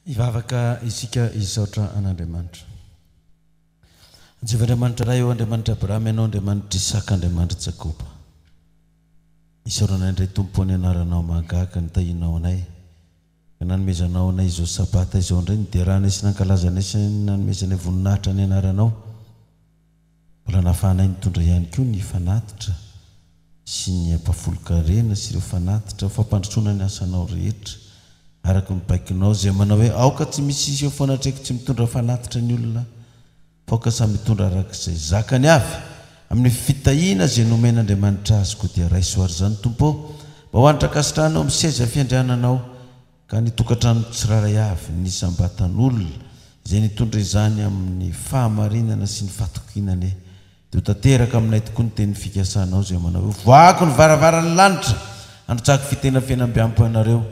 Hivavaka isika hisaotra an'Andriamanitra. Jehovah Andriamanitra Ray ô, Andriamanitra Abrahama Ianao, Andriamanitra Isaka, Andriamanitra Jakoba. Isaorana indray Tompo ny anaranao mahagaga nitahianao anay, ka nanomezanao anay izao Sabata izao indray, nideranay sy nankalazanay sy nanomezanay voninahitra ny anaranao. Mbola nahafahanay nitondra ihany koa ny fanatitra sy ny ampahafolon-karena sy ireo fanatitra ho fampandrosoana ny asanao rehetra, araka ny baikonao izay manao hoe, Aoka tsy misy hiseho fanatreko tsy mitondra fanatitra ny olona, fa aoka samy hitondra araka izay zakany avy, amin'ny fitahiana izay nomen'Andriamanitra azy. Koa dia raiso àry izany, Tompo ô, mba ho hanitra ankasitrahana eo amin'ny seza fiandriananao. Ka ny tokantrano tsirairay avy, ny isam-batan'olona izay nitondra izany amin'ny fahamarinana sy ny fahatokiana anie, dia ho tanteraka aminay tokoa ny tenin'ny fikasanao izay manao hoe, Voahako ny varavaran'ny lanitra, handrotsahako fitenafenam-biampo anareo,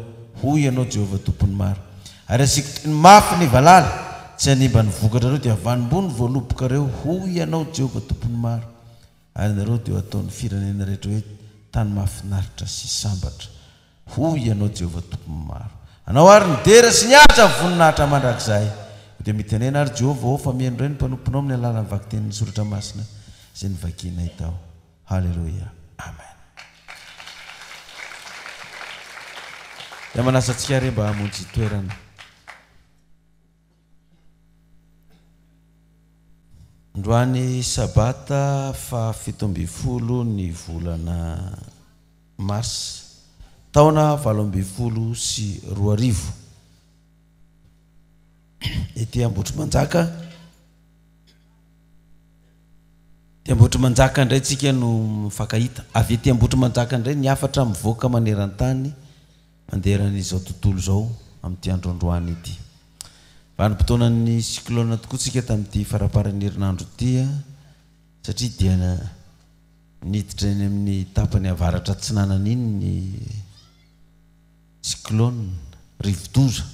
hoy Ianao Jehovah Tompon'ny maro. Ary hasiako teny mafy ny valala, tsy hanimba ny vokatrareo, dia havanim-bo ny voalobokareo, hoy Ianao Jehovah Tompon'ny maro. Ary nareo dia ho ataon'ny firenena rehetra hoe tany mahafinaritra sy sambatra. Hoy Ianao Jehovah Tompon'ny maro. Anao àry ny dera sy ny haja ny voninahitra mandrakizay. Koa dia mitenena àry Jehovah ô, fa mihaino indray ny mpanomponao amin'ny alalan'ny vakitenin'ny Soratra Masina izay novakianay tao. Haleloia. Amen. Dia manasa antsika àry mba hamonjy toerana. Androany Sabata faha 17 ny volana Marsa, taona 2018, ety Ambohitrimanjaka. Ety Ambohitrimanjaka indray tsika no mifankahita. Avy ety Ambohitrimanjaka indray ny hafatra mivoaka maneran-tany mandeha eran'izao tontolo izao amin'ity andro androany ity. Vanim-potoanan'ny cyclone tokoa tsika tamin'ity faramparan'ny herinandro ity satria dia niditra eny amin'ny tapany avaratra atsinanana iny ny cyclone, rivodoza,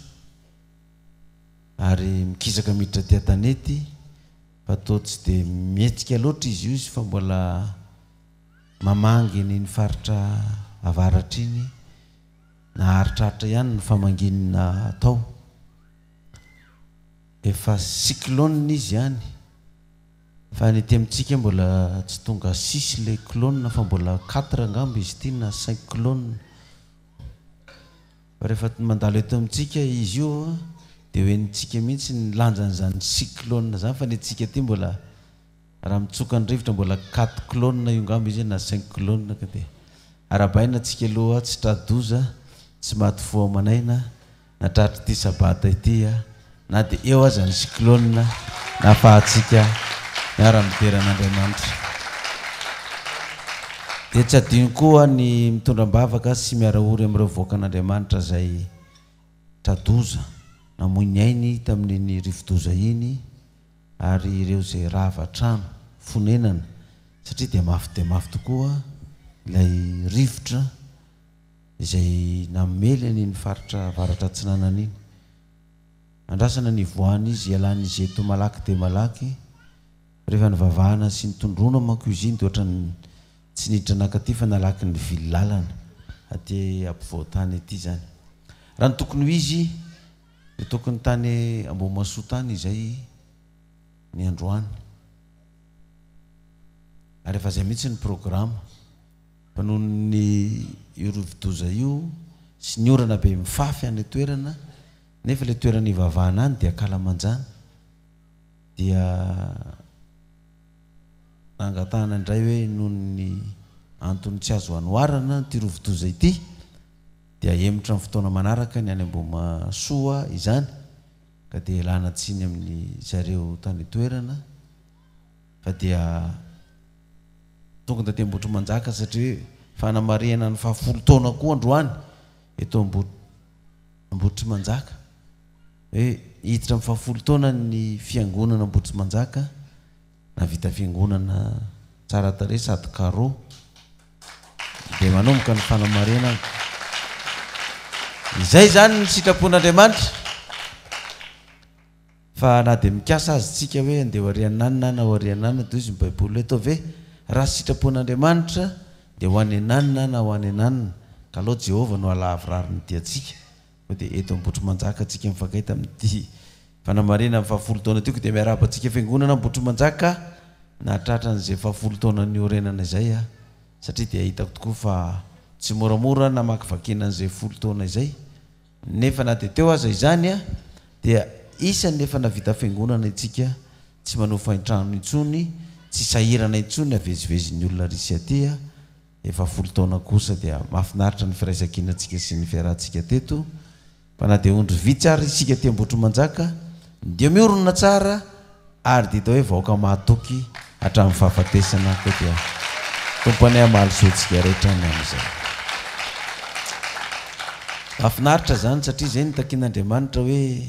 ary mikisaka miditra aty an-tanety fa toa tsy dia mihetsika loatra izy io izy fa mbola mamangy an'iny faritra avaratra iny, naharitraritra ihany ny famangiana tao. Efa cyclone izy any fa ny ety amintsika mbola tsy tonga six ilay clone fa mbola quatre angamba izy ity na cinq clone. Fa rehefa mandalo eto amintsika izy io dia ho henontsika mihitsy ny lanjan'izany cyclone izany fa ny antsika aty mbola Raha mitsoka ny rivotra mbola quatre clones io ngamba izy na cinq clones ka dia arahabaina tsika aloha tsy tra-doza tsy maty fo aman'aina na tratr'ity sabata ity na dia eo aza ny cyclone nahafahantsika miara-midera an'Andriamanitra. Dia tsy adino koa ny mitondra am-bavaka sy miara-ory amin'ireo vahoakan'Andriamanitra izay tra-doza namoy ny ainy tamin'iny rivo-doza iny. ary ireo izay rava trano fonenana satria dia mafy dia mafy tokoa ilay rivotra izay namely an'iny faritra avaratra atsinanana iny. Andrasana ny hivoahan'izy hialan'izy eto malaky dia malaky, rehefa nivavahana sy nitondroana manko izy iny dia ohatran'ny tsy niditra nankaty fa nalaky nivily lalana aty ampovoan-tany aty izany. Raha ny tokony ho izy Dia tokony tany Ambohimahasoa tany izay ny androany. Ary efa izay mihitsy ny programa. Fa noho ny io rivodoza io sy ny orana be mifafy any an-toerana, nefa ilay toerana ivavahana any dia ankalamanjana, dia nangatahana indray hoe noho ny antony tsy azo anoharana ity rivodoza ity, Dia ahemotra amin'ny fotoana manaraka ny any Ambohimahasoa izany ka dia ialana tsiny amin'ny zareo tany an-toerana fa dia tonga taty Ambohitrimanjaka satria fanamarihana ny fahafolo taona koa androany eto Ambohitrimanjaka hoe hiditra amin'ny fahafolo taona ny fiangonana Ambohitrimanjaka Nahavita fiangonana tsara tarehy sady carreau dia manomboka ny fanamarinana. Izay izany ny sitrapon'Andriamanitra. Fa na dia mikasa azy tsika hoe andeha ho ary ananona na ho ary ananona dia hoy ny Baiboly hoe ataovy hoe raha sitrapon'Andriamanitra dia ho any ananona na ho any ananona ka aleo Jehovah no halavorary ny diantsika. Koa dia eto Ambohitrimanjaka tsika mifankahita amin'ity fanamarihana ny fahafolo taona ity koa dia miarahaba antsika Fiangonana Ambohitrimanjaka nahatratra an'izay fahafolo taona niorenana izay a! Satria dia hitako tokoa fa tsy moramora namakivakiana an'izay folo taona izay nefa na dia teo aza izany dia isan'ny efa navita fiangonana itsika tsy manofa intrano intsony, tsy sahirana intsony avezivezin'ny olona ary sy aty a! Efa folo taona kosa dia mahafinaritra ny firaisankinantsika sy ny fiarahantsika teto fa na dia ondry vitsy ary isika aty Ambohitrimanjaka dia miorina tsara ary dia hita hoe vahoaka mahatoky hatramin'ny fahafatesana koa dia Tompo anie hamaly soa antsika rehetra ny amin'izay. Mahafinaritra izany satria izay no takian'Andriamanitra hoe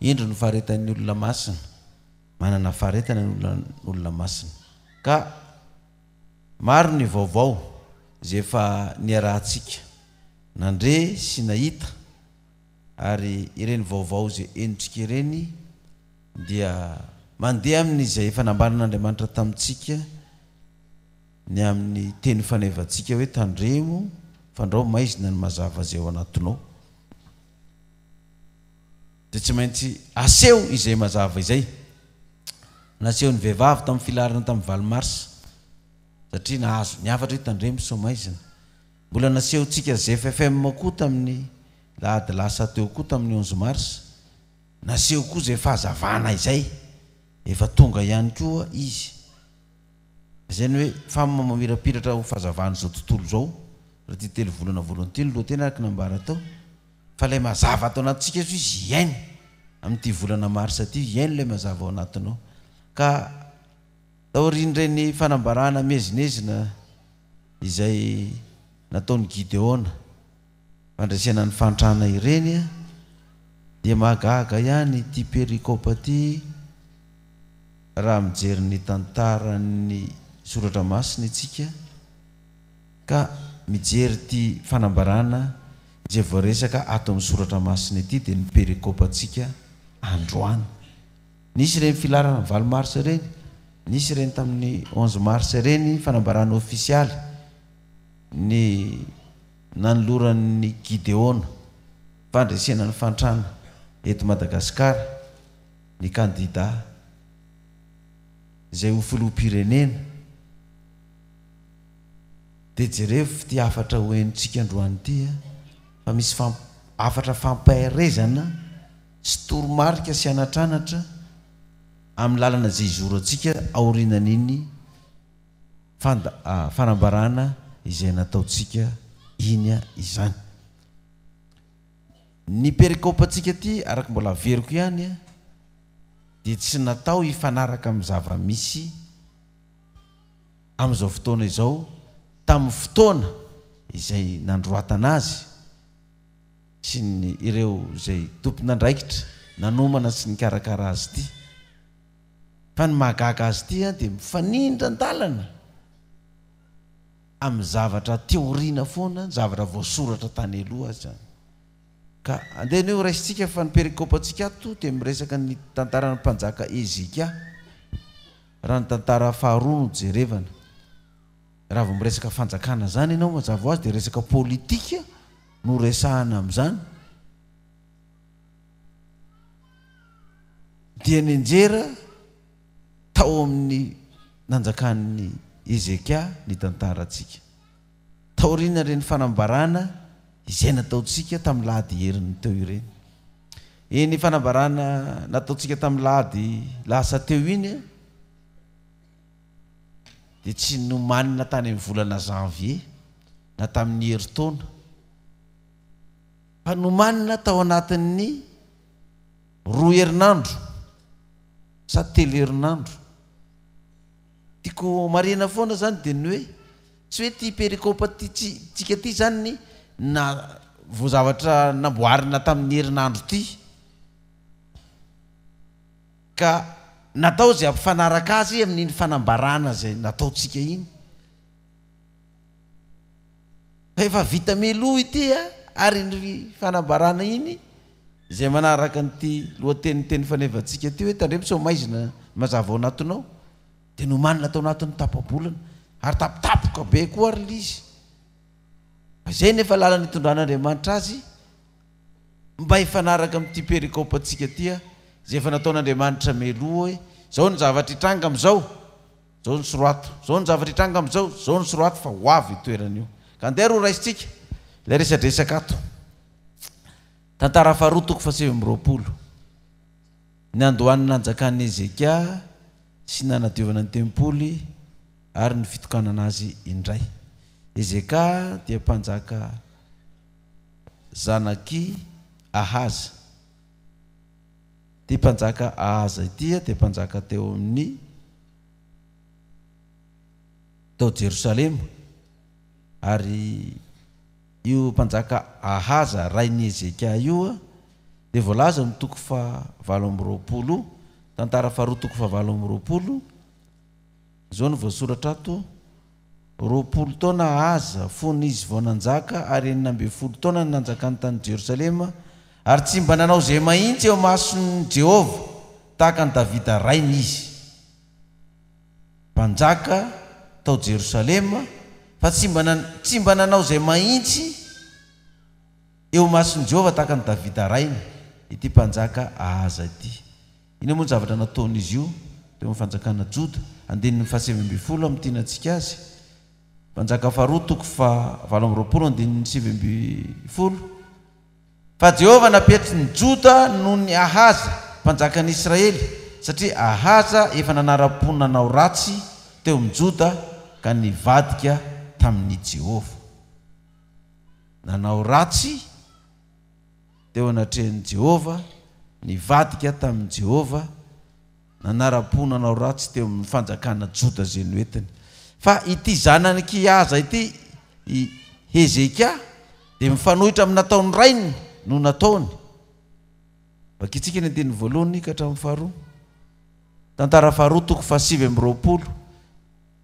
indro ny faharetan'ny olona masina, manana faharetana ny olona masina ka Maro ny vaovao izay efa niarahantsika nandre sy nahita ary ireny vaovao izay henontsika ireny dia mandeha amin'izay efa nambaran'Andriamanitra tamintsika ny amin'ny teny fanevantsika hoe tandremo fandrao maizina ny mazava izay ao anatinao. Dia tsy maintsy aseho izay mazava izay. Nasehon'ny vehivavy tamin'ny filaharana tamin'ny valo marsa, satria nahazo ny hafatra hoe tandremo sao maizina. Mbola nasehontsika ZFFM koa tamin'ny lahady lasa teo koa tamin'ny onze marsa. Naseho koa izay fahazavana izay. Efa tonga ihany koa izy. Izay ny hoe femme mamirapiratra ho fahazavan'izao tontolo izao, raha ity telovolana voalohany ity no lohateny araka ny nambara tao. Fa ilay mazava ato anatintsika izao izy hiaino amin'ity volana marsa ity, hiaino ilay mazava ao anatinao. Ka taorian'ireny fanambarana miezinezina izay nataon'i Gideona fandresena ny fahantrana ireny dia mahagaga ihany ity perikopa ity raha mijery ny tantaran'ny soratra masina isika. Ka mijery ity fanambarana izay voaresaka ato amin'ny soratra masina ity dia ny perikopantsika androany. Nisy ireny filaharana valo mars ireny, nisy ireny tamin'ny onze mars ireny fanambarana ofisialy ny nanoloran'ny Gideona fandresena ny fahantrana eto Madagasikara ny kandida izay ho filoham-pirenena. Dia jerevo ity hafatra ho henontsika androany ity a, fa misy hafatra fampaherezana sy toromarika sy anatranatra amin'ny lalana izay hizorantsika aorianan'iny fanambarana izay nataontsika iny izany. Ny perikopantsika ity, araka mbola averiko ihany, dia tsy natao hifanaraka amin'ny zava-misy amin'izao fotoana izao tamin'ny fotoana izay nandroatana azy sy ny ireo izay tompon'andraikitra nanomana sy nikarakara azy ity. Fa ny mahagaga azy ity dia mifanindran-dalana amin'ny zavatra teoriana foana, ny zavatra voasoratra tany aloha aza. Ka andeha anie ho raisintsika fa ny perikopantsika ato dia miresaka ny tantaran'ny mpanjaka Hezekia. Raha ny tantara faharoa no jerevana, raha vao miresaka fanjakana izany ianao mazava ho azy dia resaka politika no resahana amin'izany, dia nianjera tao amin'ny nanjakan'i Hezekia ny tantarantsika. Taorian'ireny fanambarana izay nataontsika tamin'ny lahady heriny teo ireny. Iny fanambarana nataontsika tamin'ny lahady lasa teo iny dia tsy nomanina tany amin'ny volana janvier na tamin'ny herintaona fa nomanina tao anatin'ny roa herinandro sa telo herinandro. Tiako marihina foana izany dia ny hoe tsy hoe ity perikopa ity tsy tsika ity izany ny na vao zavatra namboarina tamin'ny herinandro ity ka natao izay hampifanaraka azy amin'iny fanambarana izay nataontsika iny. Fa efa vita mialoha ity a, ary iny fanambarana iny izay manaraka an'ity lohatenin'ny teny fanevantsika ity hoe tandremo sao maizina ny mazava ao anatinao dia nomanina tao anatin'ny tapa-bolana ary tapitapoka be koa ary ilay izy. Fa izay nefa lalana itondran'Andriamanitra azy. Mba hifanaraka amin'ity perikopantsika ity aho, izay efa nataon'Andriamanitra mialoha hoe, Izao ny zavatra hitranga amin'izao, izao ny sorato. Izao ny zavatra hitranga amin'izao, izao ny sorato fa ho avy io toerana io. Ka andeha ary ho raisintsika ilay resadresaka ato. Tantara faharoa toko fahasivy amby 20. Ny andohan'ny nanjakan'i Hezekia sy nanadiovana ny tempoly ary ny fitokanana azy indray. Hezekia dia mpanjaka zanak'i Ahaza. Ity mpanjaka Ahaza ity dia mpanjaka teo amin'ny tao Jerosalema, ary io mpanjaka Ahaza rain'i Hezekia io dia voalaza amin'ny toko faha 28, Tantara faharoa toko faha 28, izao no voasoratra ato, 20 taona Ahaza fony izy vao nanjaka, ary 16 taona ny nanjakany tany Jerosalema, ary tsy mba nanao izay mahitsy eo imason'i Jehovah tahaka an'i Davida rainy izy. Mpanjaka tao Jerosalema, fa tsy mba tsy mba nanao izay mahitsy eo imason'i Jehovah tahaka an'i Davida rainy, ity mpanjaka Ahaza ity. Inona moa ny zavatra nataon'izy io teo amin'ny fanjakana Joda? Andininy faha-19 hamintinantsika azy. Mpanjaka faharoa toko faha-28 andininy 19. Fa Jehovah nampietry ny Joda noho ny Ahaza, mpanjakan'ny Israely, satria Ahaza efa nanara-po nanao ratsy teo amin'ny Joda ka nivadika tamin'i Jehovah. Nanao ratsy. teo anatrehan'i Jehovah, nivadika tamin'i Jehovah, nanara-po nanao ratsy teo amin'ny fanjakana Joda izay noentiny. Fa ity zanany Kihaza ity, i Hezekia, dia mifanohitra amin'ny nataon'ny rainy no nataony. Vakintsika ny andininy voalohany ka hatramin'ny faharoa. Tantara faharoa toko faha-29,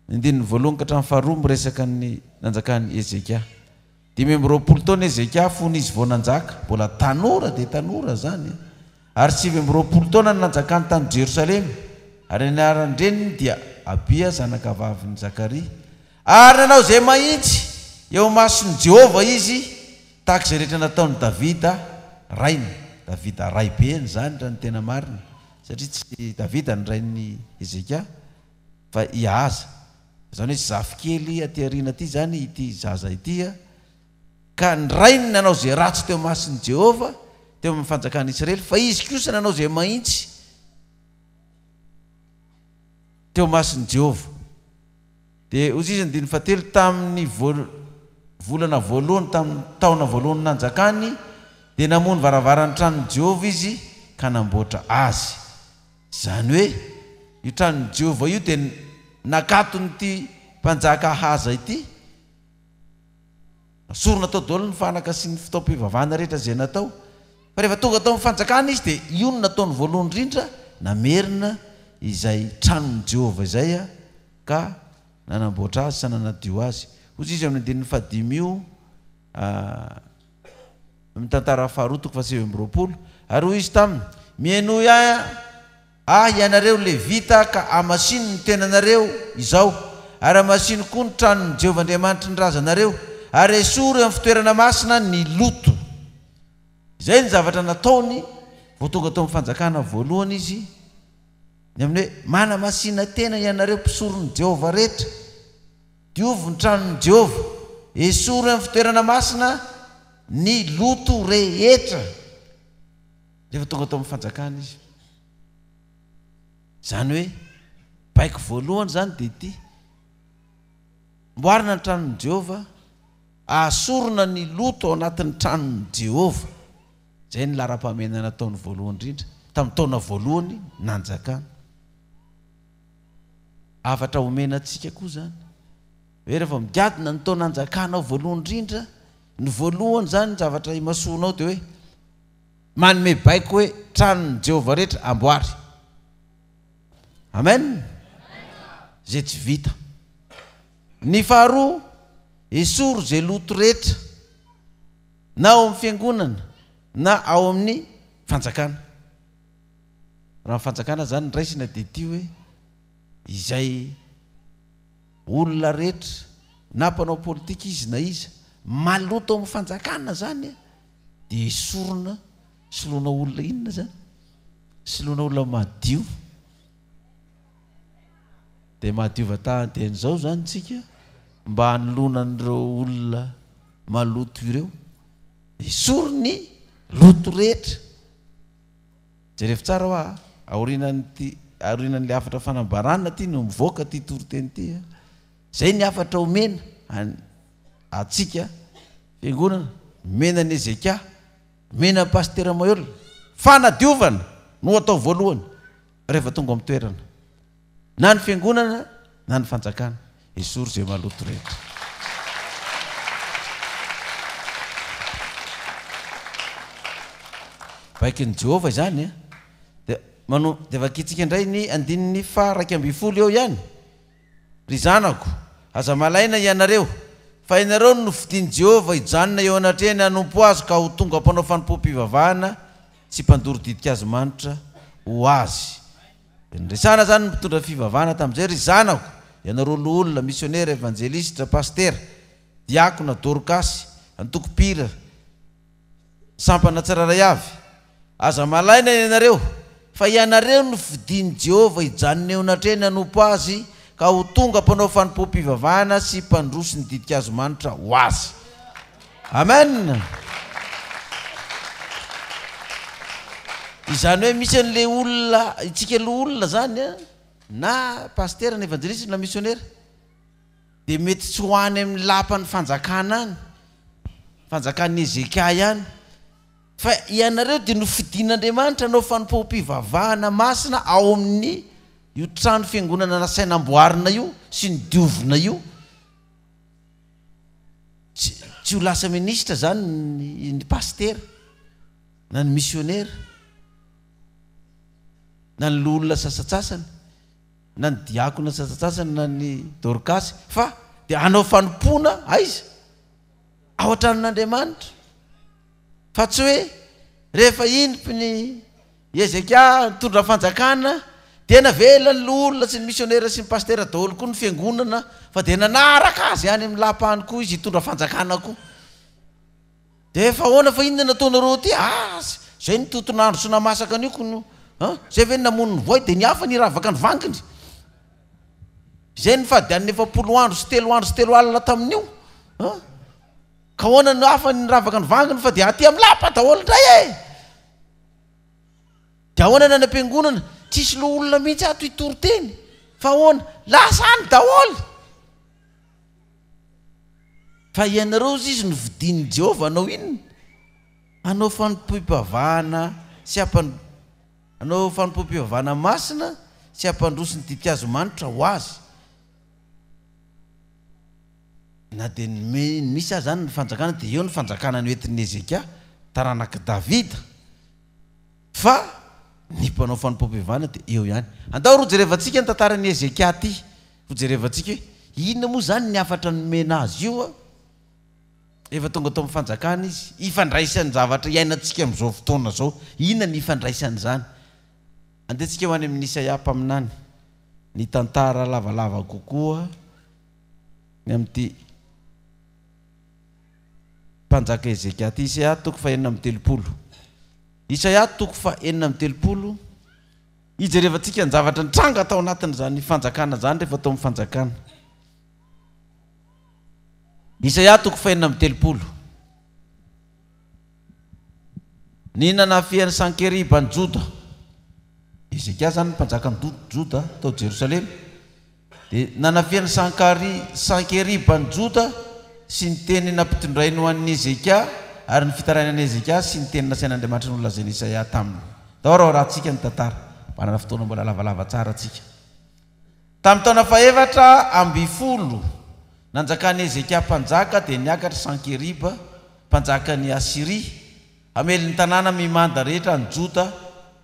ny andininy voalohany ka hatramin'ny faharoa miresaka ny nanjakan'i Hezekia. 25 taona Hezekia fony izy vao nanjaka, mbola tanora dia tanora izany, ary 29 taona no nanjakany tany Jerosalema, ary ny anaran-dreniny dia Abia zanakavavin'i Zakaria. Ary nanao izay mahitsy eo imason'i Jehovah izy, tahaka izay rehetra nataon'i Davida rainy. Davida raibeny izany raha ny tena marina, satria tsy Davida ny rain'i Hezekia, fa i Ahaza. Izany hoe zafikely aty aoriana aty izany ity zaza ity a! Ka ny rainy nanao izay ratsy teo imason'i Jehovah, teo amin'ny fanjakan'i Israely, fa izy kosa nanao izay mahitsy teo imason'i Jehovah. Dia hoy izy andininy fahatelo, tamin'ny volana voalohany tamin'ny taona voalohany nanjakany, dia namoha ny varavaran'ny tranon'i Jehovah izy ka namboatra azy. Izany hoe, io tranon'i Jehovah io dia nakaton'ity mpanjaka Ahaza ity. Nasorina tao daholo ny fanaka sy ny fitaom-pivavahana rehetra izay natao. Fa rehefa tonga tao amin'ny fanjakana izy dia io no nataony voalohany indrindra, namerina izay tranon'i Jehovah izay ka nanamboatra azy sy nanadio azy. Hoy izy amin'ny andininy fahadimy io, Amin'ny tantara faharoa toko faha-29, Ary hoy izy taminy, Mihainoy ahy ianareo Levita ka hamasino ny tenanareo izao, ary hamasino koa ny tranon'i Jehovah Andriamanitry ny razanareo, ary esory eo amin'ny fitoerana masina ny loto. Izay ny zavatra nataony vao tonga tao amin'ny fanjakana voalohany izy, ny amin'ny hoe, Manamasina tena ianareo mpisoron'i Jehovah rehetra. Diovy ny tranon'i Jehovah. Esory amin'ny fitoerana masina ny loto rehetra. Rehefa tonga tao amin'ny fanjakana izy. Izany hoe, baiko voalohany izany dia ity, Amboarina ny tranon'i Jehovah, asorina ny loto ao anatin'ny tranon'i Jehovah. Izay ny laharam-pahamehana nataony voalohany indrindra, tamin'ny taona voalohany nanjakany. Hafatra omena antsika koa izany, hoe rehefa migadona ny taona anjakanao voalohany indrindra, ny voalohany izany ny zavatra imasoanao dia hoe manome baiko hoe tranon'i Jehovah rehetra amboary. Amen. Izay tsy vita. Ny faharoa, esory izay loto rehetra na ao amin'ny fiangonana na ao amin'ny fanjakana. Raha ny fanjakana zany no raisina dia ity hoe izay olona rehetra na mpanao politika izy na iza maloto amin'ny fanjakana zany dia esorina. Soloina olona inona zany? Soloina olona madio. Dia mahadiova taha-dian'izao izany tsika mba hanoloana an'ireo olona maloto ireo. Esory ny loto rehetra. Jerevo tsara hoa a, aorianan'ity, aorianan'ilay hafatra fanambarana ity no mivoaka ity toriteny ity a. Izay ny hafatra omena an, antsika fiangonana, omena an'i Hezekia, omena an'i Pasitera Maheul. Fanadiovana no atao voalohany rehefa tonga ao amin'ny toerana. Na ny fiangonana na ny fanjakana. Esory izay maloto rehetra. Baikon'i Jehovah izany a. Dia mano, dia vakintsika indray ny andininy faha 11 eo ihany. Ry zanako, aza malaina ianareo, fa ianareo no nofidin'i Jehovah hijanona eo anatrehany hanompo azy ka ho tonga mpanao fanompoam-pivavahana sy mpandoro ditin-kazo manitra ho azy. Dia niresahana izany ny mpitondra fivavahana tamin'izay, Ry zanako, ianareo loholona, misionera, evanjelistra, pasitera, diakona, dorkasy, antoko mpihira, sampana tsirairay avy, aza malaina ianareo, fa ianareo no fidin'i Jehovah hijanona eo anatrehany hanompo azy, ka ho tonga mpanao fanompoam-pivavahana sy mpandroso ny ditin-kazo manitra ho azy. Amen! Izany hoe misy an'ilay olona, isika loholona izany an, na pasitera na evanjelista na misionera, dia mety tsy ho any amin'ny lapan'ny fanjakana any, fanjakan'i Hezekia ihany, fa ianareo dia nofidin'Andriamanitra hanao fanompoam-pivavahana masina ao amin'ny io trano fiangonana nasaina amboarina io sy nodiovina io. Tsy tsy ho lasa minisitra zany ny ny pasitera na ny misionera na ny loholona sasantsasany na ny diakona sasantsasany na ny dorkasy fa dia hanao fanompoana aiza? Ao an-tranon'Andriamanitra fa tsy hoe rehefa iny ny I Hezekia nitondra fanjakana, dia navela ny loholona sy ny misionera sy ny pasitera daholo koa ny fiangonana fa dia nanaraka azy any amin'ny lapa any koa izy hitondra fanjakana koa. Dia efa ahoana fa inona nataonareo aty? Ah, zay ny toton'andro sy namasaka an'io ko no, an, zay ve ny namono ny voay dia ny hafa niravaka ny vanginy. Zay ny fadian'ny 40 andro sy telo andro sy telo alina tamin'io, an. Ka ahoana no hafa niravaka ny vanginy fa dia aty amin'ny lapa daholo indray e! Dia ahoana ny any am-piangonana? Tsisy loholona mihitsy ato hitory teny. Fa ahoana? Lasa any daholo! Fa ianareo hozy izy novidian'i Jehovah hanao inona? Hanao fanompoam-pivavahana sy hampan hanao fanompoam-pivavahana masina sy hampandroso ny ditin-kazo manitra ho azy. Na dia ny misy aza any ny fanjakana dia eo ny fanjakana noentin'i Hezekia, taranak'i Davida. Fa ny mpanao fanompoam-pivavahana dia eo ihany. Andao ary hojerevantsika ny tantaran'i Hezekia ity. Hojerevantsika hoe inona moa izany ny hafatra nomena azy io. Efa tonga tao amin'ny fanjakana izy. Ifandraisan'ny zavatra iainantsika amin'izao fotoana izao. Inona ny ifandraisan'izany? Andeha tsika ho any amin'i Isaia mpaminany. Ny tantara lavalava kokoa ny amin'ity mpanjaka Hezekia ity. Isaia toko faha-36. Isaia toko faha-36, hijerevantsika ny zavatra nitranga tao anatin'izany fanjakana izany rehefa tao amin'ny fanjakana. Isaia toko faha-36. Ny nanafihan'i Sankeriba an'i Joda. Hezekia izany ny mpanjakan'i Joda tao Jerosalema. Dia nanafihan'i Sankary, Sankeriba an'i Joda sy ny teny nampitondrainy ho an'i Hezekia ary ny fitarainan'i Hezekia sy ny teny nasain'Andriamanitra nolazain'i Isaia taminy. Tao raha horahantsika ny tantara. Manana fotoana mbola lavalava tsara tsika. Tamin'ny taona fahefatra ambifolo nanjakan'i Hezekia mpanjaka dia niakatra Sankeriba, mpanjakan'i Asyria, hamely ny tanàna mimanda rehetra any Joda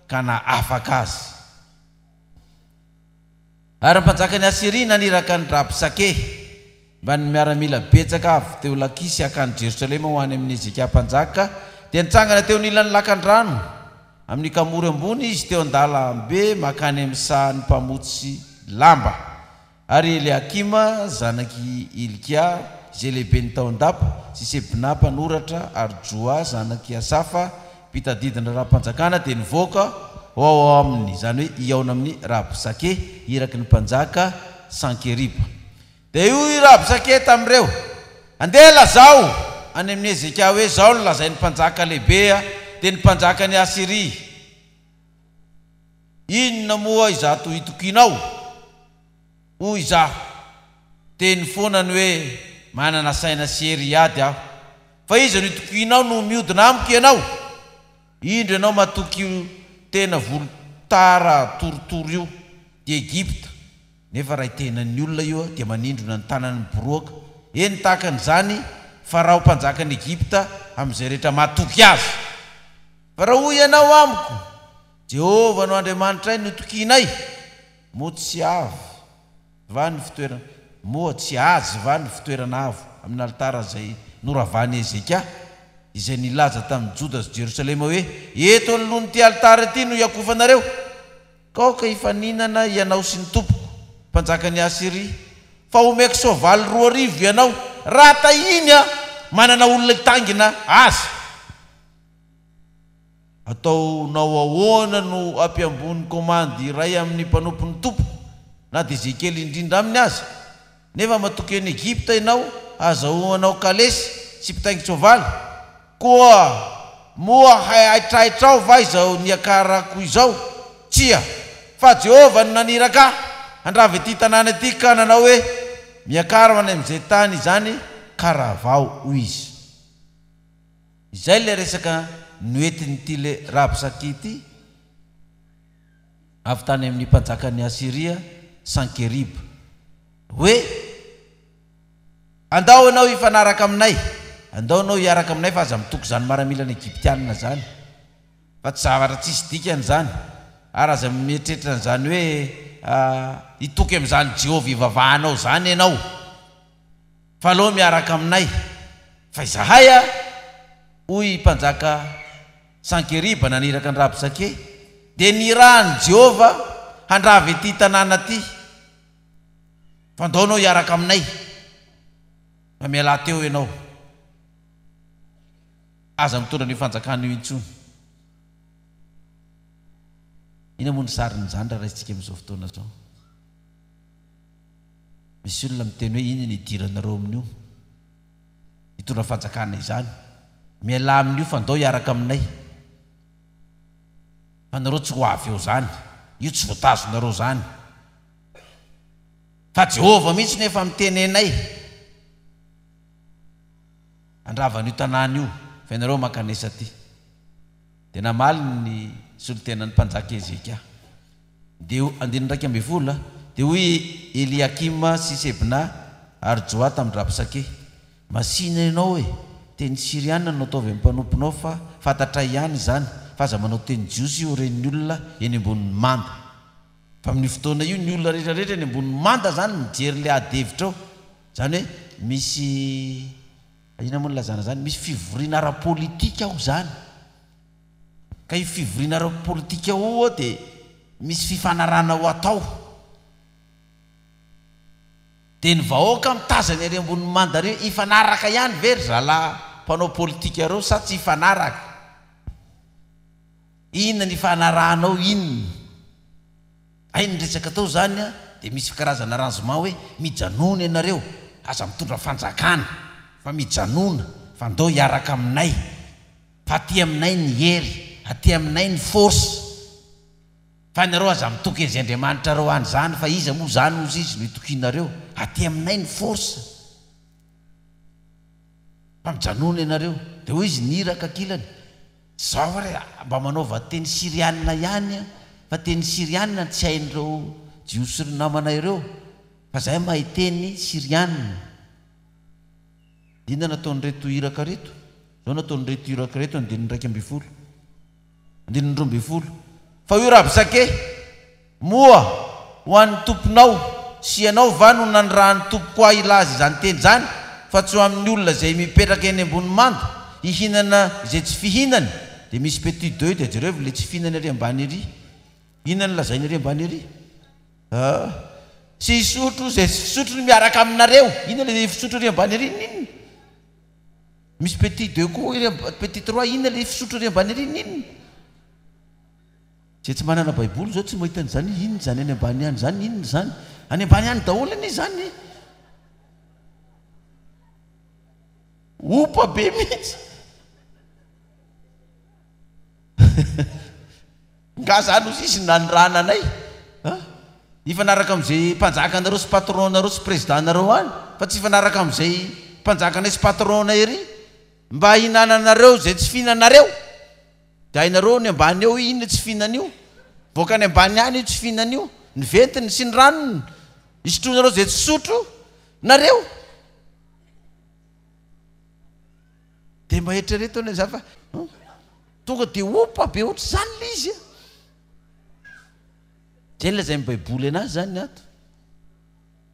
ka nahafaka azy. Ary ny mpanjakan'i Asyria naniraka an-dRabsake mbamin'ny miaramila betsaka avy teo Lakisy hankany Jerosalema ho any amin'i Hezekia mpanjaka, dia nitsangana teo anilan'ny lakan-drano amin'ny kamory ambony izy teo an-dalambe mankany amin'ny sahan'ny mpamotsy lamba. Ary Eliakima, zanak'i Hilkia, izay lehiben'ny tao an-dapa, sy Sebna mpanoratra, ary Joa, zanak'i Asafa, mpitadidy ny raharaham-panjakana, dia nivoaka ho ao aminy, izany hoe hihaona amin'i Rabsake, iraky ny mpanjaka Sankeriba. Dia hoy i Rabsake tamin'ireo, Andeha lazao any amin'i Hezekia hoe, 'Izao no lazain'ny mpanjaka lehibe, dia ny mpanjakan'i Asyria, Inona moa izato itokianao? Hoy izaho, Teny foana ny hoe manana saina sy hery hiady aho. Fa iza no itokianao no miodina amiko ianao? Indro ianao matoky io tena volotara torotoro io, dia Egypta, nefa raha itenan'ny olona io dia manindrona ny tanany miboroaka, eny tahaka an'izany Farao mpanjakan'i Egypta amin'izay rehetra matoky azy. Fa raha hoy ianao amiko, Jehovah no Andriamanitray notokianay, Moa tsy avy va ny fitoerana, moa tsy azy va ny fitoerana avo amin'ny alitara izay noravan'i Hezekia, izay nilaza tamin'i Joda sy Jerosalema hoe, Eto anoloan'ity alitara ity no hiakofanareo? Ka aoka hifaninana ianao sy ny tompoko, mpanjakan'i Asyria, fa homeko soavaly 2000 ianao, raha tahiny aho manana olona hitaingina azy. Ataonao ahoana no hampiamboho ny komandy iray amin'ny mpanompon'ny tompoko, na dia izay kely indrindra aminy aza? Nefa matoky an'i Egypta ianao hahazahoanao kalesy sy mpitaingin-tsoavaly. Koa moa haitraitrao va izao niakarako izao? Tsia, fa Jehovah no naniraka ahy handrava ity tanàna ity ka nanao hoe, 'Miakara ho any amin'izay tany izany ka ravao', hoy izy. Izay ilay resaka noentin'ity le Rabsake ity avy tany amin'ny mpanjakan'i Asyria Sankeriba, hoe, Andao ianao hifanaraka aminay, andao ianao hiaraka aminay fa aza mitoky izany maramilan'ny Egyptiana izany, fa tsy zavatra tsisy dikany izany, ary aza mieritreritra an'izany hoe hitoky amin'izany Jehovah ivavahanao izany ianao. Fa aleo miaraka aminay, fa izahay a, hoy i mpanjaka Sankeriba naniraka an-dRabsake, dia nirahan'i Jehovah handrava ity tanàna ity, fa ndao ianao hiaraka aminay, fa mialà teo ianao, aza mitondra an'io fanjakana io intsony. Inona moa ny sarin'izany raha raisintsika amin'izao fotoana izao? Misy olona miteny hoe inona idiranareo amin'io hitondra fanjakana izany? Mialà amin'io fa ndao hiaraka aminay. Fa nareo tsy ho avy eo izany. Io tsy voatazonareo izany. Fa Jehovah mihitsy no efa miteny anay handrava an'io tanàna io, fa ianareo mankanesa aty. Dia namaly ny solontenan'ny mpanjaka Hezekia. Dia andininy 11, Dia hoy i Eliakima sy Sebna ary Joa tamin-dRabsake, Masìna ianao e! Teny syriana no ataovy amin'ny mpanomponao fa fantatray ihany izany, fa aza manao teny jiosy ho ren'ny olona eny ambonin'ny manda. Fa amin'io fotoana io ny olona rehetra rehetra eny ambonin'ny manda izany mijery ilay ady hevitra ao. Izany hoe misy, inona moa no ilazana izany, misy fivoriana ara-politika ao izany. Ka io fivoriana ara-politika io dia misy fifanarahana ho atao. Dia ny vahoaka mitazana ery ambony manda ery hoe hifanaraka ihany ve ry zalahy mpanao politika ireo sa tsy hifanaraka? Inona ny ifanarahanao inona? Hay ny resaka atao izany dia misy karazana arrangement hoe mijanona ianareo, aza mitondra fanjakana fa mijanona fa ndao hiaraka aminay. Fa aty aminay ny hery, aty aminay ny force. Fa ianareo aza mitoky an'izay Andriamanitrareo any izany fa iza moa izany hozy izy no itokianareo. Aty aminay ny force. Fa mijanona ianareo. Dia hoy izy ny iraka ankilany, Zao ary mba manaova teny syriana ihany an, fa teny syriana tsy hain'ireo jiosy namana ireo, fa zahay mahay teny syriana. Inona nataon'ireto iraka ireto? Izao nataon'ireto iraka ireto, andininy 11. Andininy 12. Fa hoy Rabsake, Moa ho an'ny tomponao sy ianao va no nanirahan'ny tompoko ahy hilaza izany teny izany, fa tsy ho amin'ny olona izay mipetraka eny ambony manda, hihinana izay tsy fihinany? Dia misy petit deux dia jereo ilay tsy fihinany ery ambany ery. Inona no lazainy ery ambany ery? Ah! Tsy hisotro izay tsy fisotrony miaraka aminareo. Inona ilay fisotro ery ambany ery? Inona? Misy petit deux koa ery amba, petit trois, inona le fisotro ery ambany ery, inona? Izay tsy manana baiboly izao tsy mahita an'izany hoe inona izany any ambany any izany, inona izany? Any ambany any daholo anie izany e! Opa be mihitsy. Nga zany ozy izy nanirahana anay a! Hifanaraka amizay mpanjaka nareo sy patron nareo sy président nareo any fa tsy hifanaraka amizay mpanjakanay sy patron nay ery mba hihinananareo izay tsy fihinanareo de hainareo ny ambany eo inona tsy fihinana io voaka any ambany any io tsy fihinana io ny ventiny sy ny ranony hisotroinareo izay tsy sotro nareo de mba eritrereto anie za fa Tonga dia opa be ohatr'izany ilay izy a! Izay no lazain'ny baiboly anazy izany ny ato.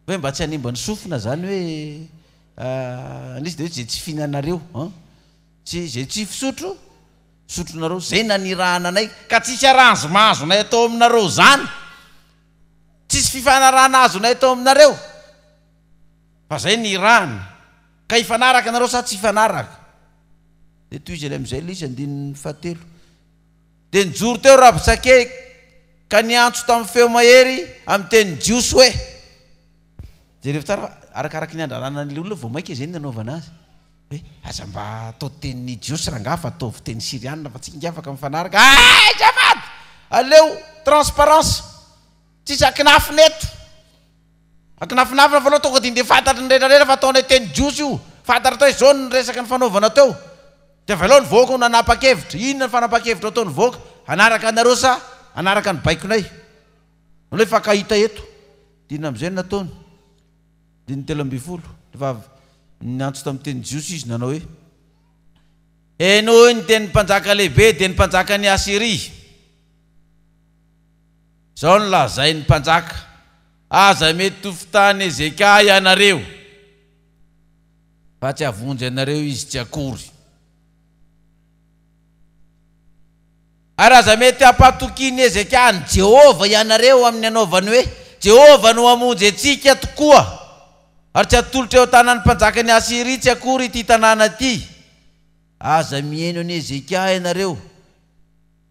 Hoe mba tsy hanimba ny sofina izany hoe ilay izy dia hoe izay tsy fihinanareo an! Tsy izay tsy fisotro, sotronareo. Izay nanirahana anay ka tsisy arrangement azonay atao aminareo izany. Tsisy fifanarahana azonay atao aminareo. Fa izay nirahana. Ka hifanaraka nareo sa tsy hifanaraka? Dia tohizany amin'izay ilay izy, andininy fahatelo. Dia nijoro teo Rabsake ka niantso tamin'ny feo mahery amin'ny teny jiosy hoe. Jerevo tsara fa arakaraky ny andrarana an'ilay olona vao mainka izay ny nanaovana azy. Hoe aza mba atao teny jiosy rangahy fa ataovy teny syriana fa tsika ingahy afaka mifanaraka. Hay azafady! Aleo transparence! Tsisy akinafina eto. Akinafinafina fa aleo tonga dia ndeha fantatry ny rehetra rehetra fa ataonay teny jiosy io. Fantatra teo izao ny resaka nifanaovana teo. Dia avelao ny vahoaka ho nanapa-kevitra. Inona ny fanapahan-kevitra ataon'ny vahoaka? Hanaraka anareo sa hanaraka ny baikonay? Aleo hifankahita eto. Dia inona amin'izay no nataony? Andininy 13, Rehefa avy niantso tamin'ny teny jiosy izy nanao hoe, Henoy ny tenin'ny mpanjaka lehibe, dia ny mpanjakan'i Asyria. Izao no lazain'ny mpanjaka, Aza mety ho fitahan'i Hezekia ianareo, fa tsy hahavonjy anareo izy tsy akory. Ary aza mety hampatokian'i Hezekia an'i Jehovah ianareo amin'ny anaovany hoe, Jehovah no hamonjy antsika tokoa, ary tsy hatolotra eo an-tanan'ny mpanjakan'i Asyria tsy akory ity tanàna ity. Aza mihaino an'i Hezekia ianareo.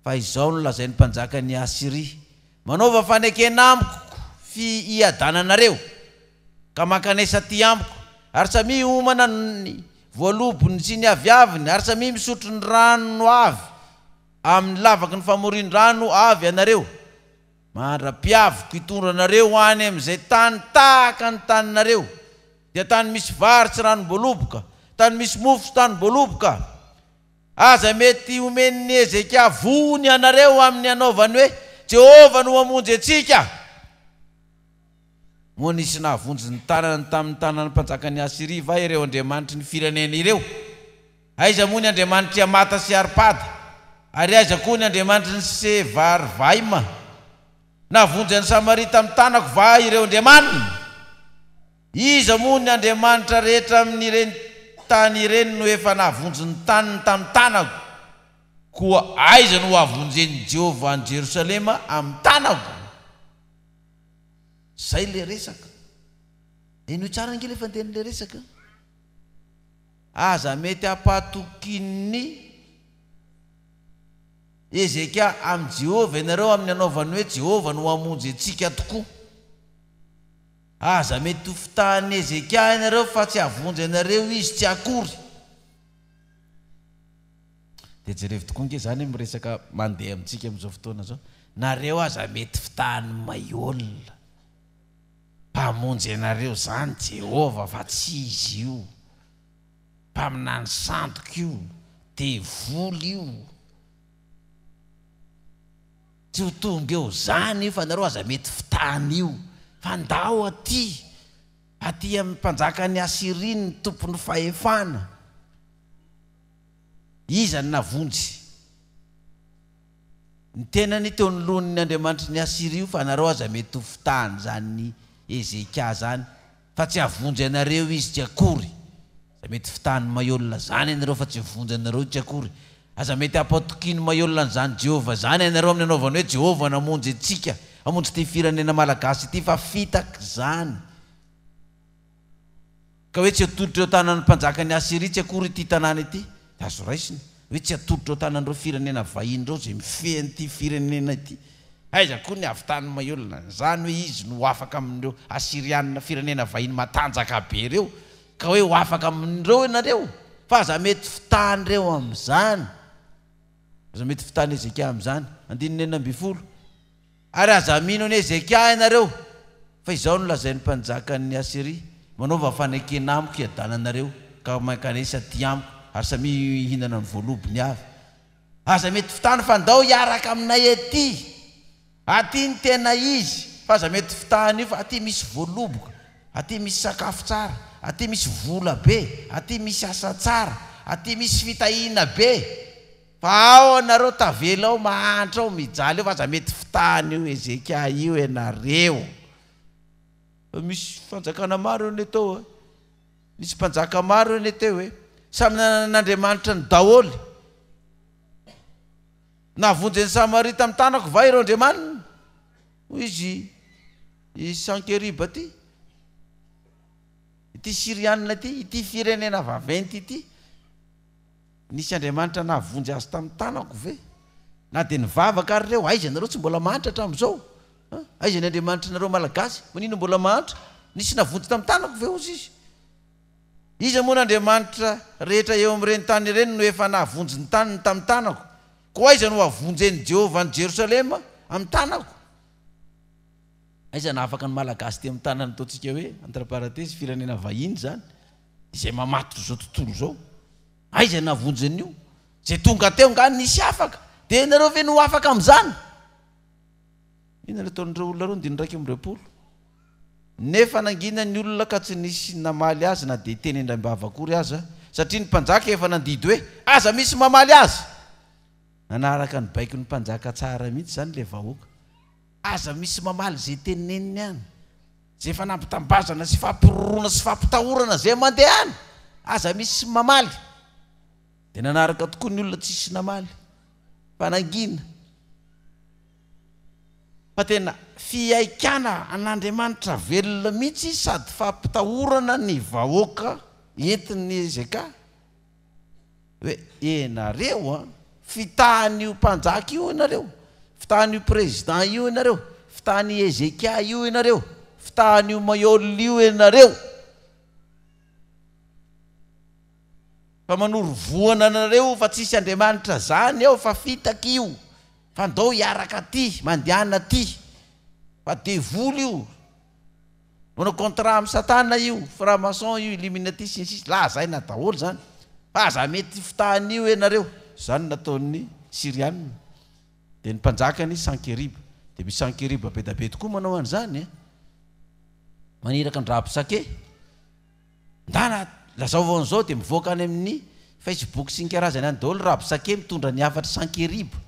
Fa izao no lazain'ny mpanjakan'i Asyria, Manaova fanekena amiko fiadananareo, ka mankanesa aty amiko, ary samia homana ny voalobony sy ny aviaviny, ary samia misotro ny rano avy amin'ny lavaky ny famorian-drano avy ianareo, mandra-piaviko hitondra anareo ho any amin'izay tany tahaka ny taninareo, dia tany misy vary sy ranom-boaloboka, tany misy mofo sy tanim-boaloboka. Aza mety homen'i Hezekia vohony ianareo amin'ny hanaovany hoe, Jehovah no hamonjy antsika. Moa nisy nahavonjy ny tanany tamin'ny tanan'ny mpanjakan'i Asyria va ireo andriamanitry ny firenena ireo? Aiza moa ny andriamanitr'i Hamata sy Arpada? Ary aiza koa ny andriamanitry ny Sevarvaima? Nahavonjy an'i Samaria tamin'ny tanako va ireo andriamaniny? Iza moa ny andriamanitra rehetra amin'ireny tany ireny no efa nahavonjy ny taniny tamin'ny tanako? Koa aiza no hahavonjen'i Jehovah an'i Jerosalema amin'ny tanako? Izay ilay resaka. Henoy tsara ange ilay fandehan'ilay resaka. Aza mety hampahatokian'i Hezekia amin'i Jehovah ianareo amin'ny hanaovany hoe, Jehovah no hamonjy antsika tokoa. Aza mety ho fitahan'i Hezekia ianareo fa tsy hahavonjy anareo izy tsy akory. Dia jerevo tokoa ange izany miresaka mandeha amintsika amin'izao fotoana izao. Nareo aza mety fitahan'i Maiol. Mpamonjy anareo izany Jehovah fa tsy izy io. Mpaminany sandoka io, devoly io. Tsy ho tonga eo zany io fa nareo aza mety fitahana io fa ndao aty aty amin'ny mpanjakan'i Asyria ny tompon'ny fahefana. Iza no navonjy ny tenany teo anoloan'ny andriamanitry ny Asyria io fa nareo aza mety ho fitahana izany Hezekia zany fa tsy hahavonjy anareo izy tsy akory. Aza mety fitahan'ny maiolona zany ianareo fa tsy hivonjy anareo tsy akory. Aza mety hampatokian'ny maiolona an'izany Jehovah zany ianareo amin'ny anaovany hoe Jehovah namonjy antsika, hamonjy ity firenena malagasy ity fa fitaka izany. Ka hoe tsy atolotra eo an-tanan'ny mpanjakan'i Asyria tsy akory ity tanàna ity, dia azo raisina. Hoe tsy atolotra eo an-tanan'ireo firenena vahiny ireo izay mifehy an'ity firenena ity. Aiza koa ny havitan'ny maheolona an'izany hoe izy no ho afaka amin'ireo Asyrianina firenena vahiny matanjaka be ireo, ka hoe ho afaka amin'ireo ianareo? Fa aza mety fitahan'ireo amin'izany. Aza mety fitahan'i Hezekia amin'izany. Andininy 16. Ary aza mino an'i Hezekia ianareo, fa izao no lazain'ny mpanjakan'i Asyria, Manaova fanekena amiko hiadananareo, ka mankanesa aty amiko, ary samia hihinana ny voalobony avy. Aza mety fitahana fa ndao hiaraka aminay aty. Aty ny tena izy, fa aza mety fitahana io fa aty misy voaloboka, aty misy sakafo tsara, aty misy vola be, aty misy asa tsara, aty misy fitahiana be. Fa ao ianareo tavela ao mahantra ao mijaly ao fa aza mety fitahana io Hezekia io ianareo. Fa misy fanjakana maro anie tao e. Nisy mpanjaka maro anie teo e. Samy nanana ny andriamanitrany daholo. Nahavonjy an'i Samaria tamin'ny tanako va ireo andriamaniny? Hoy izy i Sankeriba ity. Ity Syrianina ity, ity firenena vaventy ity. Nisy Andriamanitra nahavonjy azy tamin'ny tanako ve? Na dia nivavaka ary ireo, aiza ianareo tsy mbola mahantra hatramin'izao? An? Aiza ny Andriamanitrinareo Malagasy? Maninona mbola mahantra? Nisy nahavonjy tamin'ny tanako ve hozy izy? Iza moa ny Andriamanitra rehetra eo amin'ireny tany ireny no efa nahavonjy ny taniny tamin'ny tanako? Koa aiza no hahavonjen'i Jehovah an'i Jerosalema amin'ny tanako? Aiza nahafaka ny Malagasy teo amin'ny tanany ataontsika hoe, entre parenthèses, firenena vahiny izany, izay mamatotra izao tontolo izao? Aiza ny nahavonjy an'io? Izay tonga teo angaha nisy afaka? Dia ianareo ve no ho afaka amin'izany? Inona no ataon'ireo olona ireo? Andininy 21. Nefa nangina ny olona ka tsy nisy namaly azy na dia teny indraim-bava akory aza, satria ny mpanjaka efa nandidy hoe, Aza misy mamaly azy! Nanaraka ny baikon'ny mpanjaka tsara mihitsy izany ilay vahoaka. Aza misy mamaly izay teneniny any. Izay efa nampitambazana sy fampiroroana sy fampitahorana izay mandeha any. Aza misy mamaly. Dia nanaraka tokoa ny olona tsisy namaly. Fa nangina. Fa tena fihaikana an'Andriamanitra velona mihitsy sady fampitahorana ny vahoaka entin'ny Hezekia. Hoe enareo an, fitahan'io mpanjaka io ianareo, fitahan'io président io ianareo, fitahan'i Hezekia io ianareo, fitahan'io Mayol io ianareo. Fa manoro voana anareo fa tsisy Andriamanitra zany ao fa fitaka io, fa ndao hiaraka aty, mandehana aty, fa devoly io. Manao contrat amin'i satana io, franc maçon io, illuminati sy ny sisa, lazaina daholo zany fa aza mety fitahan'io ianareo, zany no nataon'ny syriana, dia ny mpanjakany Sankeriba, dia misy Sankeriba be da be tokoa manao an'izany e, maniraka an-dRabsake, ndana lazao vao an'izao dia mivoaka any amin'ny facebook sy ny karazany any daholo Rabsake mitondra ny hafatr'i Sankeriba.